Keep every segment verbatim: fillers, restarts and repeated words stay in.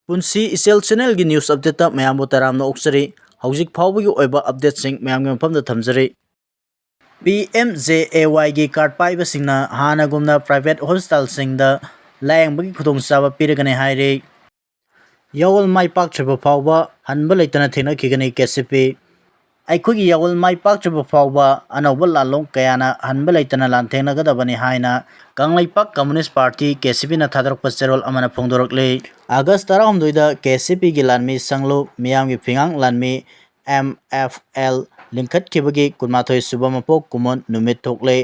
ꯄꯨꯟꯁꯤ ꯏꯆꯦꯜ ꯆꯦꯅꯦꯜꯒꯤ ꯅ꯭ꯌꯨꯁ ꯑꯞꯗꯦꯠꯇ ꯃꯌꯥꯝꯕꯨ ꯇꯔꯥꯝꯅ ꯑꯣꯛꯆꯔꯤ꯫ ꯍꯧꯖꯤꯛ ꯐꯥꯎꯕꯒꯤ ꯑꯣꯏꯕ ꯑꯞꯗꯦꯠꯁꯤꯡ ꯃꯌꯥꯝꯒꯤ ꯃꯐꯝꯗ ꯊꯝꯖꯔꯤ꯫ ꯄꯤ ꯑꯦꯝ ꯖꯦ ꯑꯦ ꯋꯥꯏꯒꯤ ꯀꯥꯔꯗ ꯄꯥꯏꯕꯁꯤꯡꯅ ꯍꯥꯟꯅꯒꯨꯝꯅ ꯄ꯭ꯔꯥꯏꯚꯦꯠ ꯍꯣꯁꯄꯤꯇꯥꯜꯁꯤꯡꯗ ꯂꯥꯌꯦꯡꯕꯒꯤ ꯈꯨꯗꯣꯡꯆꯥꯕ ꯄꯤꯔꯒꯅꯤ ꯍꯥꯏꯔꯤ꯫ ꯌꯥꯑꯣꯜ ꯃꯥꯏ ꯄꯥꯛꯇ꯭ꯔꯤꯕ ꯐꯥꯎꯕ ꯍꯟꯕ ꯂꯩꯇꯅ ꯊꯦꯡꯅꯈꯤꯒꯅꯤ ꯀꯦ ꯁꯤ ꯄꯤ꯫ ꯑꯩꯈꯣꯏꯒꯤ ꯌꯥꯑꯣꯜ ꯃꯥꯏ ꯄꯥꯛꯇ꯭ꯔꯤꯕ ꯐꯥꯎꯕ ꯑꯅꯧꯕ ꯂꯥꯟꯂꯣꯡ ꯀꯌꯥꯅ ꯍꯟꯕ ꯂꯩꯇꯅ ꯂꯥꯟꯊꯦꯡꯅꯒꯗꯕꯅꯤ ꯍꯥꯏꯅ ꯀꯪꯂꯩꯄꯥꯛ ꯀꯝꯃꯨꯅꯤꯁ꯭ꯠ ꯄꯥꯔꯇꯤ, ꯀꯦ ꯁꯤ ꯄꯤꯅ ꯊꯥꯗꯣꯔꯛꯄ ꯆꯦꯔꯣꯜ ꯑꯃꯅ ꯐꯣꯡꯗꯣꯔꯛꯂꯤ꯫ ꯑꯥꯒꯁ꯭ꯠ ꯇꯔꯥꯍꯨꯝꯗꯣꯏꯗ ꯀꯦ ꯁꯤ ꯄꯤꯒꯤ ꯂꯥꯟꯃꯤ ꯁꯪꯂꯨꯞ ꯃꯤꯌꯥꯝꯒꯤ ꯐꯤꯉꯥꯡ ꯂꯥꯟꯃꯤ, ꯑꯦꯝ ꯑꯦꯐ ꯑꯦꯜ, ꯂꯤꯡꯈꯠꯈꯤꯕꯒꯤ ꯀꯨꯟꯃꯥꯊꯣꯏ ꯁꯨꯕ ꯃꯄꯣꯛ ꯀꯨꯝꯑꯣꯟ ꯅꯨꯃꯤꯠ ꯊꯣꯛꯂꯦ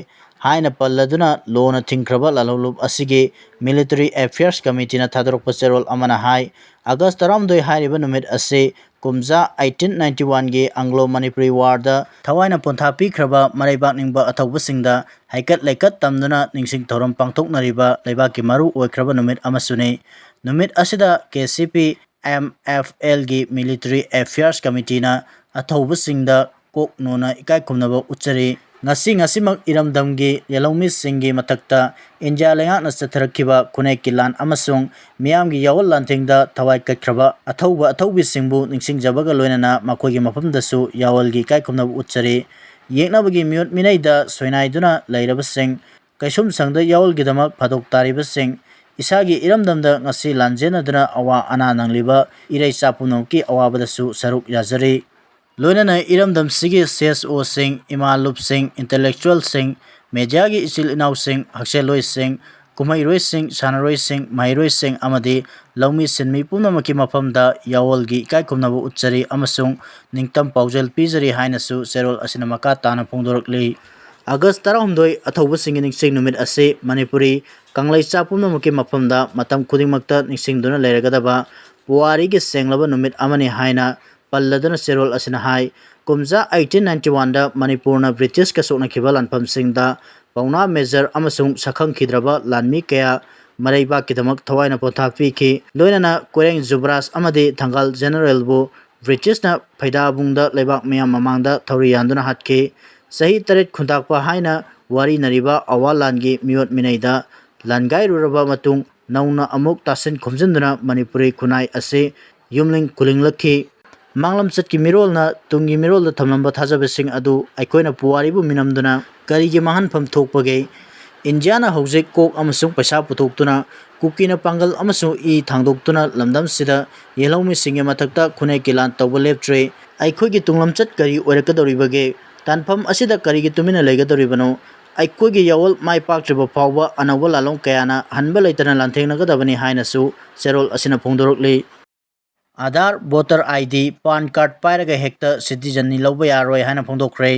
ꯍꯥꯏꯅ ꯄꯜꯂꯗꯨꯅ ꯂꯣꯅ ꯊꯤꯡꯈ꯭ꯔꯕ ꯂꯥꯜꯍꯧꯂꯨꯞ ꯑꯁꯤꯒꯤ Military Affairs Committeeꯅ ꯊꯥꯗꯣꯔꯛꯄ ꯆꯦꯔꯣꯜ ꯑꯃꯅ ꯍꯥꯏ, ꯑꯥꯒꯁ꯭ꯠ ꯇꯔꯥꯍꯨꯝꯗꯣꯏ ꯍꯥꯏꯔꯤꯕ ꯅꯨꯃꯤꯠ ꯑꯁꯤ ꯀꯨꯝꯖꯥ eighteen ninety oneꯒꯤ Anglo Manipuri Warꯗ ꯊꯋꯥꯏꯅ ꯄꯣꯟꯊꯥ ꯄꯤꯈ꯭ꯔꯕ ꯃꯔꯩꯕꯥꯛ ꯅꯤꯡꯕ ꯑꯊꯧꯕꯁꯤꯡꯗ ꯍꯩꯀꯠ ꯂꯩꯀꯠ ꯇꯝꯗꯨꯅ ꯅꯤꯡꯁꯤꯡ ꯊꯧꯔꯝ ꯄꯥꯡꯊꯣꯛꯅꯔꯤꯕ ꯂꯩꯕꯥꯛꯀꯤ ꯃꯔꯨ ꯑꯣꯏꯈ꯭ꯔꯕ ꯅꯨꯃꯤꯠ ꯑꯃꯁꯨꯅꯤ꯫ ꯅꯨꯃꯤꯠ ꯑꯁꯤꯗ K C P M F ꯑꯦꯜꯒꯤ Military Affairs Committeeꯅ ꯑꯊꯧꯕꯁꯤꯡꯗ ꯀꯣꯛ ꯅꯣꯟꯅ ꯏꯀꯥꯏ ꯈꯨꯝꯅꯕ ꯎꯠꯆꯔꯤ꯫ ꯉꯁꯤ, ꯉꯁꯤꯃꯛ ꯏꯔꯝꯗꯝꯒꯤ ꯂꯧꯃꯤꯁꯤꯡꯒꯤ ꯃꯊꯛꯇ ꯏꯟꯗꯤꯌꯥ ꯂꯩꯉꯥꯛꯅ ꯆꯠꯊꯔꯛꯈꯤꯕ ꯈꯨꯟꯅꯦꯛꯀꯤ ꯂꯥꯟ ꯑꯃꯁꯨꯡ ꯃꯤꯌꯥꯝꯒꯤ ꯌꯥꯑꯣꯜ ꯂꯥꯟꯊꯦꯡꯗ ꯊꯋꯥꯏ ꯀꯠꯈ꯭ꯔꯕ ꯑꯊꯧꯕ ꯑꯊꯧꯕꯤꯁꯤꯡꯕꯨ ꯅꯤꯡꯁꯤꯡꯖꯕꯒ ꯂꯣꯏꯅꯅ ꯃꯈꯣꯏꯒꯤ ꯃꯐꯝꯗꯁꯨ ꯌꯥꯑꯣꯜꯒꯤ ꯏꯀꯥꯏ ꯈꯨꯝꯅꯕ ꯎꯠꯆꯔꯤ꯫ ꯌꯦꯛꯅꯕꯒꯤ ꯃꯤꯑꯣꯠ ꯃꯤꯅꯩꯗ ꯁꯣꯏꯅꯥꯏꯗꯨꯅ ꯂꯩꯔꯕꯁꯤꯡ, ꯀꯩꯁꯨꯝꯁꯪꯗ ꯌꯥꯑꯣꯜꯒꯤꯗꯃꯛ ꯐꯥꯗꯣꯛ ꯇꯥꯔꯤꯕꯁꯤꯡ, ꯏꯁꯥꯒꯤ ꯏꯔꯝꯗꯝꯗ ꯉꯁꯤ ꯂꯥꯟꯖꯦꯟꯅꯗꯨꯅ ꯑꯋꯥ ꯑꯅꯥ ꯅꯪꯂꯤꯕ ꯏꯔꯩꯆꯥ ꯄꯨꯝꯅꯃꯛꯀꯤ ꯑꯋꯥꯕꯗꯁꯨ ꯁꯔꯨꯛ ꯌꯥꯖꯔꯤ꯫ ꯂꯣꯏꯅꯅ ꯏꯔꯝꯗꯝꯁꯤꯒꯤ ꯁꯤ ꯑꯦꯁ ꯑꯣꯁꯤꯡ, ꯏꯃꯥ ꯂꯨꯞꯁꯤꯡ, intellectualꯁꯤꯡ, mediaꯒꯤ ꯏꯆꯤꯜ ꯏꯅꯥꯎꯁꯤꯡ, ꯍꯛꯁꯦꯜꯂꯣꯏꯁꯤꯡ, ꯀꯨꯝꯍꯩꯔꯣꯏꯁꯤꯡ, ꯁꯥꯟꯅꯔꯣꯏꯁꯤꯡ, ꯃꯍꯩꯔꯣꯏꯁꯤꯡ ꯑꯃꯗꯤ ꯂꯧꯃꯤ ꯁꯤꯟꯃꯤ ꯄꯨꯝꯅꯃꯛꯀꯤ ꯃꯐꯝꯗ ꯌꯥꯑꯣꯜꯒꯤ ꯏꯀꯥꯏ ꯈꯨꯝꯅꯕ ꯎꯠꯆꯔꯤ ꯑꯃꯁꯨꯡ ꯅꯤꯡꯇꯝ ꯄꯥꯎꯖꯦꯜ ꯄꯤꯖꯔꯤ ꯍꯥꯏꯅꯁꯨ ꯆꯦꯔꯣꯜ ꯑꯁꯤꯅ ꯃꯈꯥ ꯇꯥꯅ ꯐꯣꯡꯗꯣꯔꯛꯂꯤ꯫ ꯑꯥꯒꯁ꯭ꯠ ꯇꯔꯥꯍꯨꯝꯗꯣꯏ ꯑꯊꯧꯕꯁꯤꯡꯒꯤ ꯅꯤꯡꯁꯤꯡ ꯅꯨꯃꯤꯠ ꯑꯁꯤ ꯃꯅꯤꯄꯨꯔꯤ ꯀꯪꯂꯩꯆꯥ ꯄꯨꯝꯅꯃꯛꯀꯤ ꯃꯐꯝꯗ ꯃꯇꯝ ꯈꯨꯗꯤꯡꯃꯛꯇ ꯅꯤꯡꯁꯤꯡꯗꯨꯅ ꯂꯩꯔꯒꯗꯕ ꯄꯨꯋꯥꯔꯤꯒꯤ ꯁꯦꯡꯂꯕ ꯅꯨꯃꯤꯠ ꯑꯃꯅꯤ ꯍꯥꯏꯅ ꯄꯜꯂꯗꯨꯅ ꯆꯦꯔꯣꯜ ꯑꯁꯤꯅ ꯍꯥꯏ, ꯀꯨꯝꯖꯥ eighteen ninety oneꯗ ꯃꯅꯤꯄꯨꯔꯅ ꯕ꯭ꯔꯤꯇꯤꯁꯀ ꯁꯣꯛꯅꯈꯤꯕ ꯂꯥꯟꯐꯝꯁꯤꯡꯗ ꯄꯥꯎꯅꯥ ꯃꯦꯖꯔ ꯑꯃꯁꯨꯡ ꯁꯛꯈꯪꯈꯤꯗ꯭ꯔꯕ ꯂꯥꯟꯃꯤ ꯀꯌꯥ ꯃꯔꯩꯕꯥꯛꯀꯤꯗꯃꯛ ꯊꯋꯥꯏꯅ ꯄꯣꯟꯊꯥ ꯄꯤꯈꯤ꯫ ꯂꯣꯏꯅꯅ ꯀꯣꯏꯔꯦꯡ ꯖꯨꯕꯔꯥꯖ ꯑꯃꯗꯤ ꯊꯪꯒꯥꯜ ꯖꯦꯅꯔꯦꯜꯕꯨ ꯕ꯭ꯔꯤꯇꯤꯁꯅ ꯐꯩꯗꯥꯕꯨꯡꯗ ꯂꯩꯕꯥꯛ ꯃꯤꯌꯥꯝ ꯃꯃꯥꯡꯗ ꯊꯧꯔꯤ ꯌꯥꯟꯗꯨꯅ ꯍꯥꯠꯈꯤ꯫ ꯆꯍꯤ ꯇꯔꯦꯠ ꯈꯨꯟꯇꯥꯛꯄ ꯍꯥꯏꯅ ꯋꯥꯔꯤꯅꯔꯤꯕ ꯑꯋꯥ ꯂꯥꯟꯒꯤ ꯃꯤꯑꯣꯠ ꯃꯤꯅꯩꯗ ꯂꯥꯟꯒꯥꯏꯔꯨꯔꯕ ꯃꯇꯨꯡ, ꯅꯧꯅ ꯑꯃꯨꯛ ꯇꯥꯁꯤꯟ ꯈꯣꯝꯖꯤꯟꯗꯨꯅ ꯃꯅꯤꯄꯨꯔꯤ ꯈꯨꯟꯅꯥꯏ ꯑꯁꯤ ꯌꯨꯝꯂꯤꯡ ꯈꯨꯂꯤꯡꯂꯛꯈꯤ꯫ ꯃꯥꯡꯂꯝꯆꯠꯀꯤ ꯃꯤꯔꯣꯜꯅ ꯇꯨꯡꯒꯤ ꯃꯤꯔꯣꯜꯗ ꯊꯝꯂꯝꯕ ꯊꯥꯖꯕꯁꯤꯡ ꯑꯗꯨ ꯑꯩꯈꯣꯏꯅ ꯄꯨꯋꯥꯔꯤꯕꯨ ꯃꯤꯅꯝꯗꯨꯅ ꯀꯔꯤꯒꯤ ꯃꯥꯡꯍꯟꯐꯝ ꯊꯣꯛꯄꯒꯦ? ꯏꯟꯗꯤꯌꯥꯅ ꯍꯧꯖꯤꯛ ꯀꯣꯛ ꯑꯃꯁꯨꯡ ꯄꯩꯁꯥ ꯄꯨꯊꯣꯛꯇꯨꯅ ꯀꯨꯀꯤꯅ ꯄꯥꯡꯒꯜ ꯑꯃꯁꯨꯡ ꯏ ꯊꯥꯡꯗꯣꯛꯇꯨꯅ ꯂꯝꯗꯝꯁꯤꯗ ꯌꯦꯜꯍꯧꯃꯤꯁꯤꯡꯒꯤ ꯃꯊꯛꯇ ꯈꯨꯠꯅꯩ ꯀꯤꯂꯥꯟ ꯇꯧꯕ ꯂꯦꯞꯇ꯭ꯔꯤ꯫ ꯑꯩꯈꯣꯏꯒꯤ ꯇꯨꯡꯂꯝꯆꯠ ꯀꯔꯤ ꯑꯣꯏꯔꯛꯀꯗꯧꯔꯤꯕꯒꯦ? ꯇꯥꯟꯐꯝ ꯑꯁꯤꯗ ꯀꯔꯤꯒꯤ ꯇꯨꯃꯤꯟꯅ ꯂꯩꯒꯗꯧꯔꯤꯕꯅꯣ? ꯑꯩꯈꯣꯏꯒꯤ ꯌꯥꯑꯣꯜ ꯃꯥꯏ ꯄꯥꯛꯇ꯭ꯔꯤꯕ ꯐꯥꯎꯕ ꯑꯅꯧꯕ ꯂꯥꯂꯣꯡ ꯀꯌꯥꯅ ꯍꯟꯕ ꯂꯩꯇꯅ ꯂꯥꯟꯊꯦꯡꯅꯒꯗꯕꯅꯤ ꯍꯥꯏꯅꯁꯨ ꯆꯦꯔꯣꯜ ꯑꯁꯤꯅ ꯐꯣꯡꯗꯣꯔꯛꯂꯤ꯫ Aadhaar, voter I D, PAN card ꯄꯥꯏꯔꯒ ꯍꯦꯛꯇ ꯁꯤꯇꯤꯖꯟꯅꯤ ꯂꯧꯕ ꯌꯥꯔꯣꯏ ꯍꯥꯏꯅ ꯐꯣꯡꯗꯣꯛꯈ꯭ꯔꯦ꯫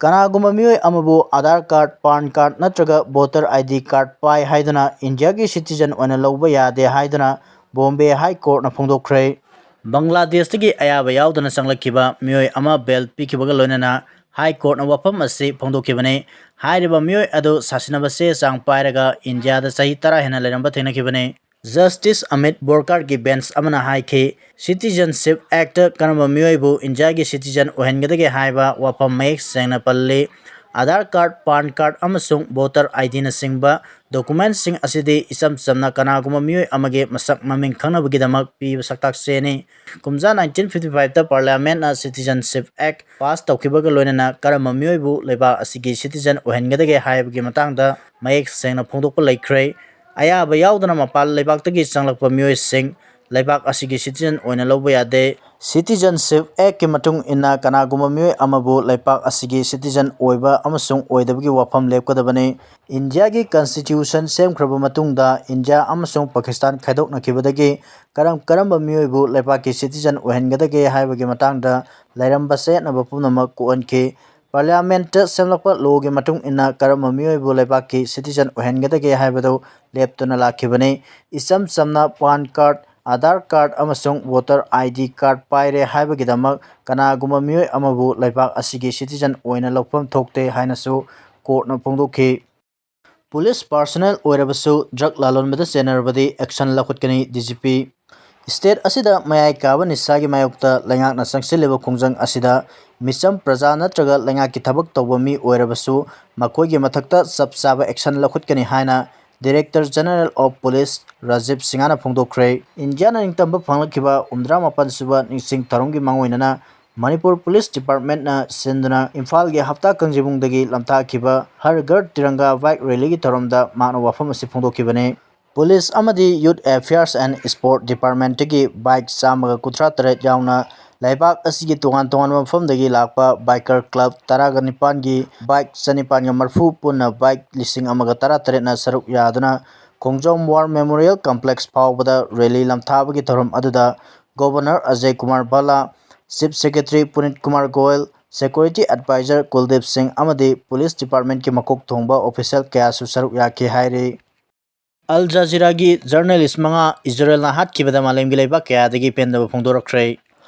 ꯀꯅꯥꯒꯨꯝꯕ ꯃꯤꯑꯣꯏ ꯑꯃꯕꯨ ꯑꯥꯙꯥꯔ ꯀꯥꯔꯗ, ꯄꯥꯟ ꯀꯥꯔꯗ ꯅꯠꯇ꯭ꯔꯒ ꯚꯣꯇꯔ ꯑꯥꯏ ꯗꯤ ꯀꯥꯔꯗ ꯄꯥꯏ ꯍꯥꯏꯗꯨꯅ ꯏꯟꯗꯤꯌꯥꯒꯤ ꯁꯤꯇꯤꯖꯟ ꯑꯣꯏꯅ ꯂꯧꯕ ꯌꯥꯗꯦ ꯍꯥꯏꯗꯨꯅ ꯕꯣꯝꯕꯦ ꯍꯥꯏ ꯀꯣꯔꯠꯅ ꯐꯣꯡꯗꯣꯛꯈ꯭ꯔꯦ꯫ ꯕꯪꯒ꯭ꯂꯥꯗꯦꯁꯇꯒꯤ ꯑꯌꯥꯕ ꯌꯥꯎꯗꯅ ꯆꯪꯂꯛꯈꯤꯕ ꯃꯤꯑꯣꯏ ꯑꯃ ꯕꯦꯜ ꯄꯤꯈꯤꯕꯒ ꯂꯣꯏꯅꯅ ꯍꯥꯏ ꯀꯣꯔꯠꯅ ꯋꯥꯐꯝ ꯑꯁꯤ ꯐꯣꯡꯗꯣꯛꯈꯤꯕꯅꯤ꯫ ꯍꯥꯏꯔꯤꯕ ꯃꯤꯑꯣꯏ ꯑꯗꯨ ꯁꯥꯁꯤꯟꯅꯕ ꯆꯦ ꯆꯥꯡ ꯄꯥꯏꯔꯒ ꯏꯟꯗꯤꯌꯥꯗ ꯆꯍꯤ ꯇꯔꯥ ꯍꯦꯟꯅ ꯂꯩꯔꯝꯕ ꯊꯦꯡꯅꯈꯤꯕꯅꯤ꯫ ꯖꯁꯇꯤꯁ ꯑꯃꯤꯠ ꯕꯣꯔꯀꯥꯔꯒꯤ ꯕꯦꯟꯆ ꯑꯃꯅ ꯍꯥꯏꯈꯤ, ꯁꯤꯇꯤꯖꯟꯁꯤꯞ ꯑꯦꯛꯇ ꯀꯔꯝꯕ ꯃꯤꯑꯣꯏꯕꯨ ꯏꯟꯗꯤꯌꯥꯒꯤ ꯁꯤꯇꯤꯖꯟ ꯑꯣꯏꯍꯟꯒꯗꯒꯦ ꯍꯥꯏꯕ ꯋꯥꯐꯝ ꯃꯌꯦꯛ ꯁꯦꯡꯅ ꯄꯜꯂꯤ꯫ ꯑꯥꯙꯥꯔ ꯀꯥꯔꯗ, ꯄꯥꯟ ꯀꯥꯔꯗ ꯑꯃꯁꯨꯡ ꯚꯣꯇꯔ ꯑꯥꯏ ꯗꯤꯅꯆꯤꯡꯕ ꯗꯣꯀꯨꯃꯦꯟꯠꯁꯤꯡ ꯑꯁꯤꯗꯤ ꯏꯆꯝ ꯆꯝꯅ ꯀꯅꯥꯒꯨꯝꯕ ꯃꯤꯑꯣꯏ ꯑꯃꯒꯤ ꯃꯁꯛ ꯃꯃꯤꯡ ꯈꯪꯅꯕꯒꯤꯗꯃꯛ ꯄꯤꯕ ꯁꯛꯇꯥꯛ ꯆꯦꯅꯤ꯫ ꯀꯨꯝꯖꯥ ꯅꯥꯏꯟꯇꯤꯟ ꯐꯤꯐꯇꯤ ꯐꯥꯏꯚꯇ ꯄꯥꯔꯂꯤꯌꯥꯃꯦꯟꯠꯅ ꯁꯤꯇꯤꯖꯟꯁꯤꯞ ꯑꯦꯛ ꯄꯥꯁ ꯇꯧꯈꯤꯕꯒ ꯂꯣꯏꯅꯅ ꯀꯔꯝꯕ ꯃꯤꯑꯣꯏꯕꯨ ꯂꯩꯕꯥꯛ ꯑꯁꯤꯒꯤ ꯁꯤꯇꯤꯖꯟ ꯑꯣꯏꯍꯟꯒꯗꯒꯦ ꯍꯥꯏꯕꯒꯤ ꯃꯇꯥꯡꯗ ꯃꯌꯦꯛ ꯁꯦꯡꯅ ꯐꯣꯡꯗꯣꯛꯄ ꯂꯩꯈ꯭ꯔꯦ꯫ ꯑꯌꯥꯕ ꯌꯥꯎꯗꯅ ꯃꯄꯥꯟ ꯂꯩꯕꯥꯛꯇꯒꯤ ꯆꯪꯂꯛꯄ ꯃꯤꯑꯣꯏꯁꯤꯡ ꯂꯩꯕꯥꯛ ꯑꯁꯤꯒꯤ ꯁꯤꯇꯤꯖꯟ ꯑꯣꯏꯅ ꯂꯧꯕ ꯌꯥꯗꯦ꯫ ꯁꯤꯇꯤꯖꯟꯁꯤꯞ ꯑꯦꯛꯀꯤ ꯃꯇꯨꯡ ꯏꯟꯅ ꯀꯅꯥꯒꯨꯝꯕ ꯃꯤꯑꯣꯏ ꯑꯃꯕꯨ ꯂꯩꯄꯥꯛ ꯑꯁꯤꯒꯤ ꯁꯤꯇꯤꯖꯟ ꯑꯣꯏꯕ ꯑꯃꯁꯨꯡ ꯑꯣꯏꯗꯕꯒꯤ ꯋꯥꯐꯝ ꯂꯦꯞꯀꯗꯕꯅꯤ꯫ ꯏꯟꯗꯤꯌꯥꯒꯤ ꯀꯟꯁꯇꯤꯇ꯭ꯌꯨꯁꯟ ꯁꯦꯝꯈ꯭ꯔꯕ ꯃꯇꯨꯡꯗ ꯏꯟꯗꯤꯌꯥ ꯑꯃꯁꯨꯡ ꯄꯥꯀꯤꯁꯇꯥꯟ ꯈꯥꯏꯗꯣꯛꯅꯈꯤꯕꯗꯒꯤ ꯀꯔꯝ ꯀꯔꯝꯕ ꯃꯤꯑꯣꯏꯕꯨ ꯂꯩꯄꯥꯛꯀꯤ ꯁꯤꯇꯤꯖꯟ ꯑꯣꯏꯍꯟꯒꯗꯒꯦ ꯍꯥꯏꯕꯒꯤ ꯃꯇꯥꯡꯗ ꯂꯩꯔꯝꯕ ꯆꯌꯦꯠꯅꯕ ꯄꯨꯝꯅꯃꯛ ꯀꯣꯛꯍꯟꯈꯤ꯫ ꯄꯥꯔꯂꯤꯌꯥꯃꯦꯟꯠꯇ ꯁꯦꯝꯂꯛꯄ ꯂꯣꯒꯤ ꯃꯇꯨꯡ ꯏꯟꯅ ꯀꯔꯝꯕ ꯃꯤꯑꯣꯏꯕꯨ ꯂꯩꯕꯥꯛꯀꯤ ꯁꯤꯇꯤꯖꯟ ꯑꯣꯏꯍꯟꯒꯗꯒꯦ ꯍꯥꯏꯕꯗꯨ ꯂꯦꯞꯇꯨꯅ ꯂꯥꯛꯈꯤꯕꯅꯤ꯫ ꯏꯆꯝ ꯆꯝꯅ ꯄꯥꯟ ꯀꯥꯔꯗ, ꯑꯥꯙꯥꯔ ꯀꯥꯔꯗ ꯑꯃꯁꯨꯡ ꯚꯣꯇꯔ ꯑꯥꯏ ꯗꯤ ꯀꯥꯔꯗ ꯄꯥꯏꯔꯦ ꯍꯥꯏꯕꯒꯤꯗꯃꯛ ꯀꯅꯥꯒꯨꯝꯕ ꯃꯤꯑꯣꯏ ꯑꯃꯕꯨ ꯂꯩꯕꯥꯛ ꯑꯁꯤꯒꯤ ꯁꯤꯇꯤꯖꯟ ꯑꯣꯏꯅ ꯂꯧꯐꯝ ꯊꯣꯛꯇꯦ ꯍꯥꯏꯅꯁꯨ ꯀꯣꯔꯠꯅ ꯐꯣꯡꯗꯣꯛꯈꯤ꯫ ꯄꯨꯂꯤꯁ ꯄꯥꯔꯁꯣꯅꯦꯜ ꯑꯣꯏꯔꯕꯁꯨ drug ꯂꯥꯂꯣꯟꯕꯗ ꯆꯦꯟꯅꯔꯕꯗꯤ action ꯂꯧꯈꯠꯀꯅꯤ, D G P. State ꯑꯁꯤꯗ ꯃꯌꯥꯏ ꯀꯥꯕ ꯅꯤꯁꯥꯒꯤ ꯃꯥꯌꯣꯛꯇ ꯂꯩꯉꯥꯛꯅ ꯆꯪꯁꯤꯜꯂꯤꯕ ꯈꯣꯡꯖꯪ ꯑꯁꯤꯗ ꯃꯤꯆꯝ ꯄ꯭ꯔꯖꯥ ꯅꯠꯇ꯭ꯔꯒ ꯂꯩꯉꯥꯛꯀꯤ ꯊꯕꯛ ꯇꯧꯕ ꯃꯤ ꯑꯣꯏꯔꯕꯁꯨ ꯃꯈꯣꯏꯒꯤ ꯃꯊꯛꯇ ꯆꯞ ꯆꯥꯕ ꯑꯦꯛꯁꯟ ꯂꯧꯈꯠꯀꯅꯤ ꯍꯥꯏꯅ Director General of Police Rajiv ꯁꯤꯡꯍꯅ ꯐꯣꯡꯗꯣꯛꯈ꯭ꯔꯦ꯫ ꯏꯟꯗꯤꯌꯥꯅ ꯅꯤꯡꯇꯝꯕ ꯐꯪꯂꯛꯈꯤꯕ ꯍꯨꯝꯗ꯭ꯔꯥ ꯃꯥꯄꯟ ꯁꯨꯕ ꯅꯤꯡꯁꯤꯡ ꯊꯧꯔꯝꯒꯤ ꯃꯥꯡꯑꯣꯏꯅꯅ ꯃꯅꯤꯄꯨꯔ Police Department ꯅ ꯁꯤꯟꯗꯨꯅ ꯏꯝꯐꯥꯜꯒꯤ ꯍꯞꯇꯥ ꯀꯥꯡꯖꯩꯕꯨꯡꯗꯒꯤ ꯂꯝꯊꯥꯈꯤꯕ ꯍꯔ ꯘꯔ ꯇꯤꯔꯪꯒꯥ bike rally ꯒꯤ ꯊꯧꯔꯝꯗ ꯃꯍꯥꯛꯅ ꯋꯥꯐꯝ ꯑꯁꯤ ꯐꯣꯡꯗꯣꯛꯈꯤꯕꯅꯤ꯫ Police ꯑꯃꯗꯤ Youth Affairs and Sport Department ꯇꯒꯤ bike ꯆꯥꯝꯃꯒ ꯀꯨꯟꯊ꯭ꯔꯥ ꯇꯔꯦꯠ ꯌꯥꯎꯅ ꯂꯩꯕꯥꯛ ꯑꯁꯤꯒꯤ ꯇꯣꯉꯥꯟ ꯇꯣꯉꯥꯟꯕ ꯃꯐꯝꯗꯒꯤ ꯂꯥꯛꯄ biker club ꯇꯔꯥꯒ ꯅꯤꯄꯥꯟꯒꯤ bike ꯆꯅꯤꯄꯥꯟꯒ ꯃꯔꯤꯐꯨ ꯄꯨꯟꯅ bike ꯂꯤꯁꯤꯡ ꯑꯃꯒ ꯇꯔꯥ ꯇꯔꯦꯠꯅ ꯁꯔꯨꯛ ꯌꯥꯗꯨꯅ ꯈꯣꯡꯖꯣꯝ War Memorial Complex ꯐꯥꯎꯕꯗ rally ꯂꯝꯊꯥꯕꯒꯤ ꯊꯧꯔꯝ ꯑꯗꯨꯗ Governor Ajay Kumar ꯚꯜꯂꯥ, Chief Secretary ꯄꯨꯅꯤꯠ Kumar Goyal, Security Advisor ꯀꯨꯜꯗꯤꯞ ꯁꯤꯡ ꯑꯃꯗꯤ Police Department ꯀꯤ ꯃꯀꯣꯛ ꯊꯣꯡꯕ official ꯀꯌꯥꯁꯨ ꯁꯔꯨꯛ ꯌꯥꯈꯤ ꯍꯥꯏꯔꯤ꯫ ꯑꯜ ꯖꯖꯤꯔꯥꯒꯤ journalist ꯃꯉꯥ ꯏꯖꯔꯦꯜꯅ ꯍꯥꯠꯈꯤꯕꯗ ꯃꯥꯂꯦꯝꯒꯤ ꯂꯩꯕꯥꯛ ꯀꯌꯥꯗꯒꯤ ꯄꯦꯟꯗꯕ ꯐꯣꯡꯗꯣꯔꯛꯈ꯭ꯔꯦ꯫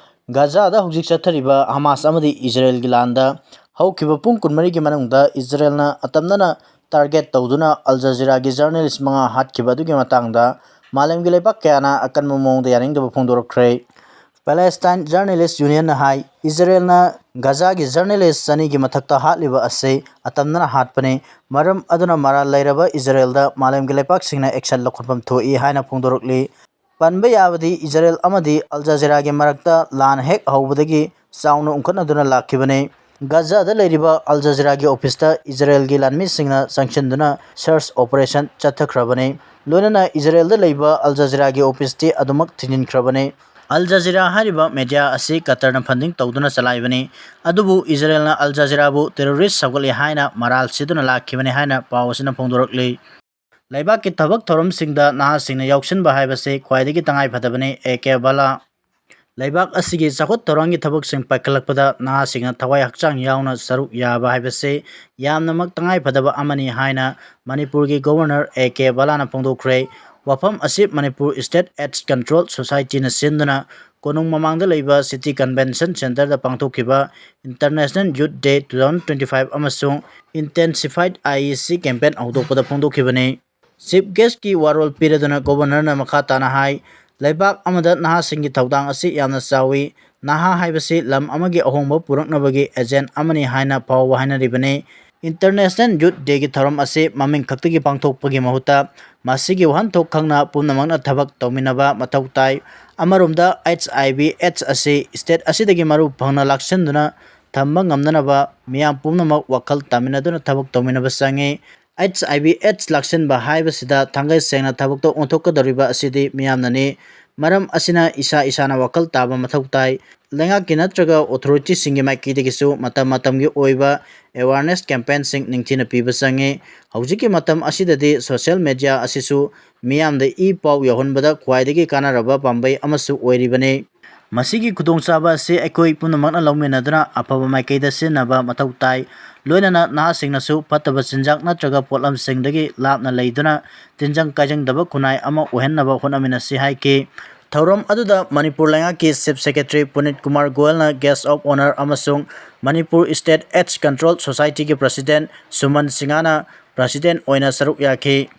ꯒꯥꯖꯥꯗ ꯍꯧꯖꯤꯛ ꯆꯠꯊꯔꯤꯕ ꯍꯃꯥꯁ ꯑꯃꯗꯤ ꯏꯖꯔꯦꯜꯒꯤ ꯂꯥꯟꯗ ꯍꯧꯈꯤꯕ ꯄꯨꯡ ꯀꯨꯟꯃꯔꯤꯒꯤ ꯃꯅꯨꯡꯗ ꯏꯖꯔꯦꯜꯅ ꯑꯇꯝꯅꯅ target ꯇꯧꯗꯨꯅ ꯑꯜ ꯖꯖꯤꯔꯥꯒꯤ journalist ꯃꯉꯥ ꯍꯥꯠꯈꯤꯕ ꯑꯗꯨꯒꯤ ꯃꯇꯥꯡꯗ ꯃꯥꯂꯦꯝꯒꯤ ꯂꯩꯕꯥꯛ ꯀꯌꯥꯅ ꯑꯀꯟꯕ ꯃꯑꯣꯡꯗ ꯌꯥꯅꯤꯡꯗꯕ ꯐꯣꯡꯗꯣꯔꯛꯈ꯭ꯔꯦ꯫ Palestine Journalist Union ꯅ ꯍꯥꯏ, ꯏꯖꯔꯦꯜꯅ ꯒꯥꯖꯥꯒꯤ journalist ꯆꯅꯤꯒꯤ ꯃꯊꯛꯇ ꯍꯥꯠꯂꯤꯕ ꯑꯁꯤ ꯑꯇꯝꯅꯅ ꯍꯥꯠꯄꯅꯤ꯫ ꯃꯔꯝ ꯑꯗꯨꯅ ꯃꯔꯥꯜ ꯂꯩꯔꯕ ꯏꯖꯔꯦꯜꯗ ꯃꯥꯂꯦꯝꯒꯤ ꯂꯩꯄꯥꯛꯁꯤꯡꯅ action ꯂꯧꯈꯠꯐꯝ ꯊꯣꯛꯏ ꯍꯥꯏꯅ ꯐꯣꯡꯗꯣꯔꯛꯂꯤ꯫ ꯄꯟꯕ ꯌꯥꯕꯗꯤ ꯏꯖꯔꯦꯜ ꯑꯃꯗꯤ ꯑꯜ ꯖꯖꯤꯔꯥꯒꯤ ꯃꯔꯛꯇ ꯂꯥꯟ ꯍꯦꯛ ꯍꯧꯕꯗꯒꯤ ꯆꯥꯎꯅ ꯎꯪꯈꯠꯅꯗꯨꯅ ꯂꯥꯛꯈꯤꯕꯅꯤ꯫ ꯒꯥꯖꯥꯗ ꯂꯩꯔꯤꯕ ꯑꯜ ꯖꯖꯤꯔꯥꯒꯤ office ꯇ ꯏꯖꯔꯦꯜꯒꯤ ꯂꯥꯟꯃꯤꯁꯤꯡꯅ ꯆꯪꯁꯤꯟꯗꯨꯅ search operation ꯆꯠꯊꯈ꯭ꯔꯕꯅꯤ꯫ ꯂꯣꯏꯅꯅ ꯏꯖꯔꯦꯜꯗ ꯂꯩꯕ ꯑꯜ ꯖꯖꯤꯔꯥꯒꯤ office ꯇꯤ ꯑꯗꯨꯃꯛ ꯊꯤꯡꯖꯤꯟꯈ꯭ꯔꯕꯅꯤ꯫ ꯑꯜ ꯖꯖꯤꯔꯥ ꯍꯥꯏꯔꯤꯕ media ꯑꯁꯤ ꯀꯇꯔꯅ funding ꯇꯧꯗꯨꯅ ꯆꯂꯥꯏꯕꯅꯤ꯫ ꯑꯗꯨꯕꯨ ꯏꯖꯔꯦꯜꯅ ꯑꯜ ꯖꯖꯤꯔꯥꯕꯨ terrorist ꯁꯧꯒꯠꯂꯤ ꯍꯥꯏꯅ ꯃꯔꯥꯜ ꯁꯤꯗꯨꯅ ꯂꯥꯛꯈꯤꯕꯅꯤ ꯍꯥꯏꯅ ꯄꯥꯎ ꯑꯁꯤꯅ ꯐꯣꯡꯗꯣꯔꯛꯂꯤ꯫ ꯂꯩꯕꯥꯛꯀꯤ ꯊꯕꯛ ꯊꯧꯔꯝꯁꯤꯡꯗ ꯅꯍꯥꯁꯤꯡꯅ ꯌꯥꯎꯁꯤꯟꯕ ꯍꯥꯏꯕꯁꯤ ꯈ꯭ꯋꯥꯏꯗꯒꯤ ꯇꯉꯥꯏ ꯐꯗꯕꯅꯤ, ꯑꯦ ꯀꯦ ꯚꯜꯂꯥ꯫ ꯂꯩꯕꯥꯛ ꯑꯁꯤꯒꯤ ꯆꯥꯎꯈꯠ ꯊꯧꯔꯥꯡꯒꯤ ꯊꯕꯛꯁꯤꯡ ꯄꯥꯏꯈꯠꯂꯛꯄꯗ ꯅꯍꯥꯁꯤꯡꯅ ꯊꯋꯥꯏ ꯍꯛꯆꯥꯡ ꯌꯥꯎꯅ ꯁꯔꯨꯛ ꯌꯥꯕ ꯍꯥꯏꯕꯁꯤ ꯌꯥꯝꯅꯃꯛ ꯇꯉꯥꯏ ꯐꯗꯕ ꯑꯃꯅꯤ ꯍꯥꯏꯅ ꯃꯅꯤꯄꯨꯔꯒꯤ Governor ꯑꯦ ꯀꯦ ꯚꯜꯂꯥꯅ ꯐꯣꯡꯗꯣꯛꯈ꯭ꯔꯦ꯫ ꯋꯥꯐꯝ ꯑꯁꯤ Manipur State AIDS Control Society ꯅ ꯁꯤꯟꯗꯨꯅ ꯀꯣꯅꯨꯡ ꯃꯃꯥꯡꯗ ꯂꯩꯕ City Convention Centre ꯗ ꯄꯥꯡꯊꯣꯛꯈꯤꯕ International Youth Day two thousand twenty five ꯑꯃꯁꯨꯡ Intensified I E C campaign ꯍꯧꯗꯣꯛꯄꯗ ꯐꯣꯡꯗꯣꯛꯈꯤꯕꯅꯤ꯫ Chief Guest ꯀꯤ ꯋꯥꯔꯣꯜ ꯄꯤꯔꯗꯨꯅ Governor ꯅ ꯃꯈꯥ ꯇꯥꯅ ꯍꯥꯏ, ꯂꯩꯕꯥꯛ ꯑꯃꯗ ꯅꯍꯥꯁꯤꯡꯒꯤ ꯊꯧꯗꯥꯡ ꯑꯁꯤ ꯌꯥꯝꯅ ꯆꯥꯎꯏ꯫ ꯅꯍꯥ ꯍꯥꯏꯕꯁꯤ ꯂꯝ ꯑꯃꯒꯤ ꯑꯍꯣꯡꯕ ꯄꯨꯔꯛꯅꯕꯒꯤ agent ꯑꯃꯅꯤ ꯍꯥꯏꯅ ꯐꯥꯎꯕ ꯍꯥꯏꯅꯔꯤꯕꯅꯤ꯫ International Youth Dayꯒꯤ ꯊꯧꯔꯝ ꯑꯁꯤ ꯃꯃꯤꯡ ꯈꯛꯇꯒꯤ ꯄꯥꯡꯊꯣꯛꯄꯒꯤ ꯃꯍꯨꯠꯇ ꯃꯁꯤꯒꯤ ꯋꯥꯍꯟꯊꯣꯛ ꯈꯪꯅ ꯄꯨꯝꯅꯃꯛꯅ ꯊꯕꯛ ꯇꯧꯃꯤꯟꯅꯕ ꯃꯊꯧ ꯇꯥꯏ꯫ ꯑꯃꯔꯣꯝꯗ, H I V AIDS ꯑꯁꯤ state ꯑꯁꯤꯗꯒꯤ ꯃꯔꯨ ꯐꯪꯅ ꯂꯥꯛꯁꯤꯟꯗꯨꯅ ꯊꯝꯕ ꯉꯝꯅꯅꯕ ꯃꯤꯌꯥꯝ ꯄꯨꯝꯅꯃꯛ ꯋꯥꯈꯜ ꯇꯥꯃꯤꯟꯅꯗꯨꯅ ꯊꯕꯛ ꯇꯧꯃꯤꯟꯅꯕ ꯆꯪꯏ꯫ H I V AIDS ꯂꯥꯛꯁꯤꯟꯕ ꯍꯥꯏꯕꯁꯤꯗ ꯊꯥꯡꯒꯩ ꯁꯦꯡꯅ ꯊꯕꯛꯇ ꯑꯣꯟꯊꯣꯛꯀꯗꯧꯔꯤꯕ ꯑꯁꯤꯗꯤ ꯃꯤꯌꯥꯝꯅꯅꯤ꯫ ꯃꯔꯝ ꯑꯁꯤꯅ ꯏꯁꯥ ꯏꯁꯥꯅ ꯋꯥꯈꯜ ꯇꯥꯕ ꯃꯊꯧ ꯇꯥꯏ꯫ ꯂꯩꯉꯥꯛꯀꯤ ꯅꯠꯇ꯭ꯔꯒ authorityꯁꯤꯡꯒꯤ ꯃꯥꯏꯀꯩꯗꯒꯤꯁꯨ ꯃꯇꯝ ꯃꯇꯝꯒꯤ ꯑꯣꯏꯕ awareness campaignꯁꯤꯡ ꯅꯤꯡꯊꯤꯅ ꯄꯤꯕ ꯆꯪꯏ꯫ ꯍꯧꯖꯤꯛꯀꯤ ꯃꯇꯝ ꯑꯁꯤꯗꯗꯤ social media ꯑꯁꯤꯁꯨ ꯃꯤꯌꯥꯝꯗ ꯏ ꯄꯥꯎ ꯌꯧꯍꯟꯕꯗ ꯈ꯭ꯋꯥꯏꯗꯒꯤ ꯀꯥꯟꯅꯔꯕ ꯄꯥꯝꯕꯩ ꯑꯃꯁꯨ ꯑꯣꯏꯔꯤꯕꯅꯤ꯫ ꯃꯁꯤꯒꯤ ꯈꯨꯗꯣꯡꯆꯥꯕ ꯑꯁꯤ ꯑꯩꯈꯣꯏ ꯄꯨꯝꯅꯃꯛꯅ ꯂꯧꯃꯤꯟꯅꯗꯨꯅ ꯑꯐꯕ ꯃꯥꯏꯀꯩꯗ ꯁꯤꯖꯤꯟꯅꯕ ꯃꯊꯧ ꯇꯥꯏ꯫ ꯂꯣꯏꯅꯅ ꯅꯍꯥꯁꯤꯡꯅꯁꯨ ꯐꯠꯇꯕ ꯆꯤꯟꯖꯥꯛ ꯅꯠꯇ꯭ꯔꯒ ꯄꯣꯠꯂꯝꯁꯤꯡꯗꯒꯤ ꯂꯥꯞꯅ ꯂꯩꯗꯨꯅ ꯇꯤꯟꯖꯪ ꯀꯥꯏꯖꯪꯗꯕ ꯈꯨꯟꯅꯥꯏ ꯑꯃ ꯑꯣꯏꯍꯟꯅꯕ ꯍꯣꯠꯅꯃꯤꯟꯅꯁꯤ ꯍꯥꯏꯈꯤ꯫ ꯊꯧꯔꯝ ꯑꯗꯨꯗ ꯃꯅꯤꯄꯨꯔ ꯂꯩꯉꯥꯛꯀꯤ Chief Secretary ꯄꯨꯅꯤꯠ Kumar ꯒꯣꯌꯜꯅ Guest of Honour ꯑꯃꯁꯨꯡ Manipur State AIDS Control Societyꯒꯤ President ꯁꯨꯃꯟ ꯁꯤꯡꯍꯅ President ꯑꯣꯏꯅ ꯁꯔꯨꯛ ꯌꯥꯈꯤ꯫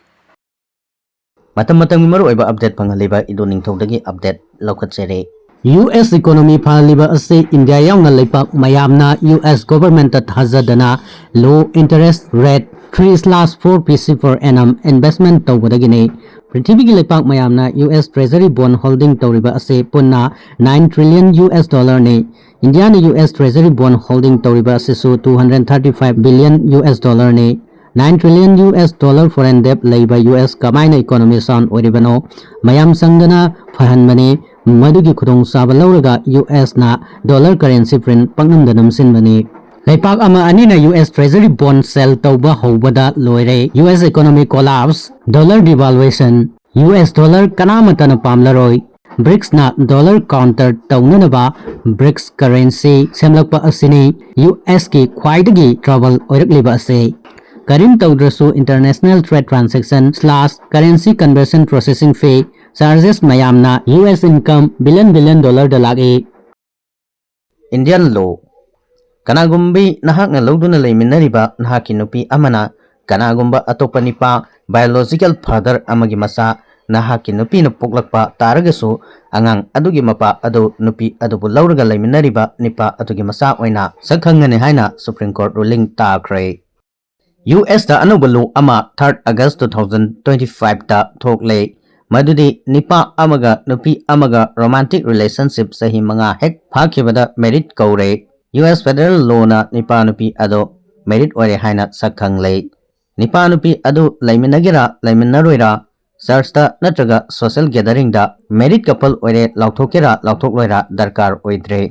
ꯃꯇꯝ ꯃꯇꯝꯒꯤ ꯃꯔꯨꯑꯣꯏꯕ update ꯐꯪꯍꯜꯂꯤꯕ ꯏꯗꯣ ꯅꯤꯡꯊꯧꯗꯒꯤ update ꯂꯧꯈꯠꯆꯔꯤ꯫ U S economy ꯐꯍꯜꯂꯤꯕ ꯑꯁꯤ ꯏꯟꯗꯤꯌꯥ ꯌꯥꯎꯅ ꯂꯩꯄꯥꯛ ꯃꯌꯥꯝꯅ U S governmentꯇ ꯊꯥꯖꯗꯅ low interest rate three slash four P C per annum investment ꯇꯧꯕꯗꯒꯤꯅꯤ꯫ ꯄ꯭ꯔꯤꯊꯤꯕꯤꯒꯤ ꯂꯩꯄꯥꯛ ꯃꯌꯥꯝꯅ U S Treasury bond holding ꯇꯧꯔꯤꯕ ꯑꯁꯤ ꯄꯨꯟꯅ nine trillion U S dollarꯅꯤ꯫ ꯏꯟꯗꯤꯌꯥꯅ U S Treasury bond holding ꯇꯧꯔꯤꯕ ꯑꯁꯤꯁꯨ two hundred thirty five billion U S dollarꯅꯤ꯫ Nine trillion U S dollar foreign debt ꯂꯩꯕ U S ꯀꯃꯥꯏꯅ economy sound ꯑꯣꯏꯔꯤꯕꯅꯣ? ꯃꯌꯥꯝ ꯆꯪꯗꯅ ꯐꯍꯟꯕꯅꯤ꯫ ꯃꯗꯨꯒꯤ ꯈꯨꯗꯣꯡꯆꯥꯕ ꯂꯧꯔꯒ U S ꯅ dollar currency print ꯄꯪꯅꯝꯗ ꯅꯝꯁꯤꯟꯕꯅꯤ꯫ ꯂꯩꯄꯥꯛ ꯑꯃ ꯑꯅꯤꯅ U S Treasury bond sell ꯇꯧꯕ ꯍꯧꯕꯗ ꯂꯣꯏꯔꯦ꯫ U S economy collapse, dollar devaluation, U S dollar ꯀꯅꯥꯃꯠꯇꯅ ꯄꯥꯝꯂꯔꯣꯏ꯫ ꯕ꯭ꯔꯤꯛꯁꯅ dollar counter ꯇꯧꯅꯅꯕ ꯕ꯭ꯔꯤꯛꯁ currency ꯁꯦꯝꯂꯛꯄ ꯑꯁꯤꯅꯤ U S ꯀꯤ ꯈ꯭ꯋꯥꯏꯗꯒꯤ trouble ꯑꯣꯏꯔꯛꯂꯤꯕ ꯑꯁꯤ꯫ ꯀꯔꯤꯝ ꯇꯧꯗ꯭ꯔꯁꯨ international trade transaction slash currency conversion processing fee charges ꯃꯌꯥꯝꯅ U S income billion billion dollarꯗ ꯂꯥꯛꯏ꯫ Indian law꯫ ꯀꯅꯥꯒꯨꯝꯕꯤ ꯅꯍꯥꯛꯅ ꯂꯧꯗꯨꯅ ꯂꯩꯃꯤꯟꯅꯔꯤꯕ ꯅꯍꯥꯛꯀꯤ ꯅꯨꯄꯤ ꯑꯃꯅ ꯀꯅꯥꯒꯨꯝꯕ ꯑꯇꯣꯞꯄ ꯅꯤꯄꯥ, biological father ꯑꯃꯒꯤ ꯃꯆꯥ, ꯅꯍꯥꯛꯀꯤ ꯅꯨꯄꯤꯅ ꯄꯣꯛꯂꯛꯄ ꯇꯥꯔꯒꯁꯨ, ꯑꯉꯥꯡ ꯑꯗꯨꯒꯤ ꯃꯄꯥ ꯑꯗꯨ ꯅꯨꯄꯤ ꯑꯗꯨꯕꯨ ꯂꯧꯔꯒ ꯂꯩꯃꯤꯟꯅꯔꯤꯕ ꯅꯤꯄꯥ ꯑꯗꯨꯒꯤ ꯃꯆꯥ ꯑꯣꯏꯅ ꯁꯛꯈꯪꯒꯅꯤ ꯍꯥꯏꯅ Supreme Court ruling ꯇꯥꯈ꯭ꯔꯦ꯫ ꯌꯨ ꯑꯦꯁꯇ ꯑꯅꯧꯕ ꯂꯣ ꯑꯃ ꯊꯥꯔꯠ ꯑꯥꯒꯁ ꯇꯨ ꯊꯥꯎꯖꯟ ꯇ꯭ꯋꯦꯟꯇꯤ ꯐꯥꯏꯚꯇ ꯊꯣꯛꯂꯦ꯫ ꯃꯗꯨꯗꯤ ꯅꯤꯄꯥ ꯑꯃꯒ ꯅꯨꯄꯤ ꯑꯃꯒ ꯔꯣꯃꯥꯟꯇꯤꯛ ꯔꯤꯂꯦꯁꯟꯁꯤꯞ ꯆꯍꯤ ꯃꯉꯥ ꯍꯦꯛ ꯐꯥꯈꯤꯕꯗ ꯃꯦꯔꯤꯠ ꯀꯧꯔꯦ꯫ ꯌꯨ ꯑꯦꯁ ꯐꯦꯗꯔꯦꯜ ꯂꯣꯅ ꯅꯤꯄꯥ ꯅꯨꯄꯤ ꯑꯗꯣ ꯃꯦꯔꯤꯠ ꯑꯣꯏꯔꯦ ꯍꯥꯏꯅ ꯁꯛꯈꯪꯂꯦ꯫ ꯅꯤꯄꯥ ꯅꯨꯄꯤ ꯑꯗꯨ ꯂꯩꯃꯤꯟꯅꯒꯦꯔꯥ ꯂꯩꯃꯤꯟꯅꯔꯣꯏꯔꯥ, ꯆꯔꯆꯇ ꯅꯠꯇ꯭ꯔꯒ ꯁꯣꯁꯦꯜ ꯒꯦꯗꯔꯤꯡꯗ ꯃꯦꯔꯤꯠ ꯀꯄꯜ ꯑꯣꯏꯔꯦ ꯂꯥꯎꯊꯣꯛꯀꯦꯔꯥ ꯂꯥꯎꯊꯣꯛꯂꯣꯏꯔꯥ ꯗꯔꯀꯥꯔ ꯑꯣꯏꯗ꯭ꯔꯦ꯫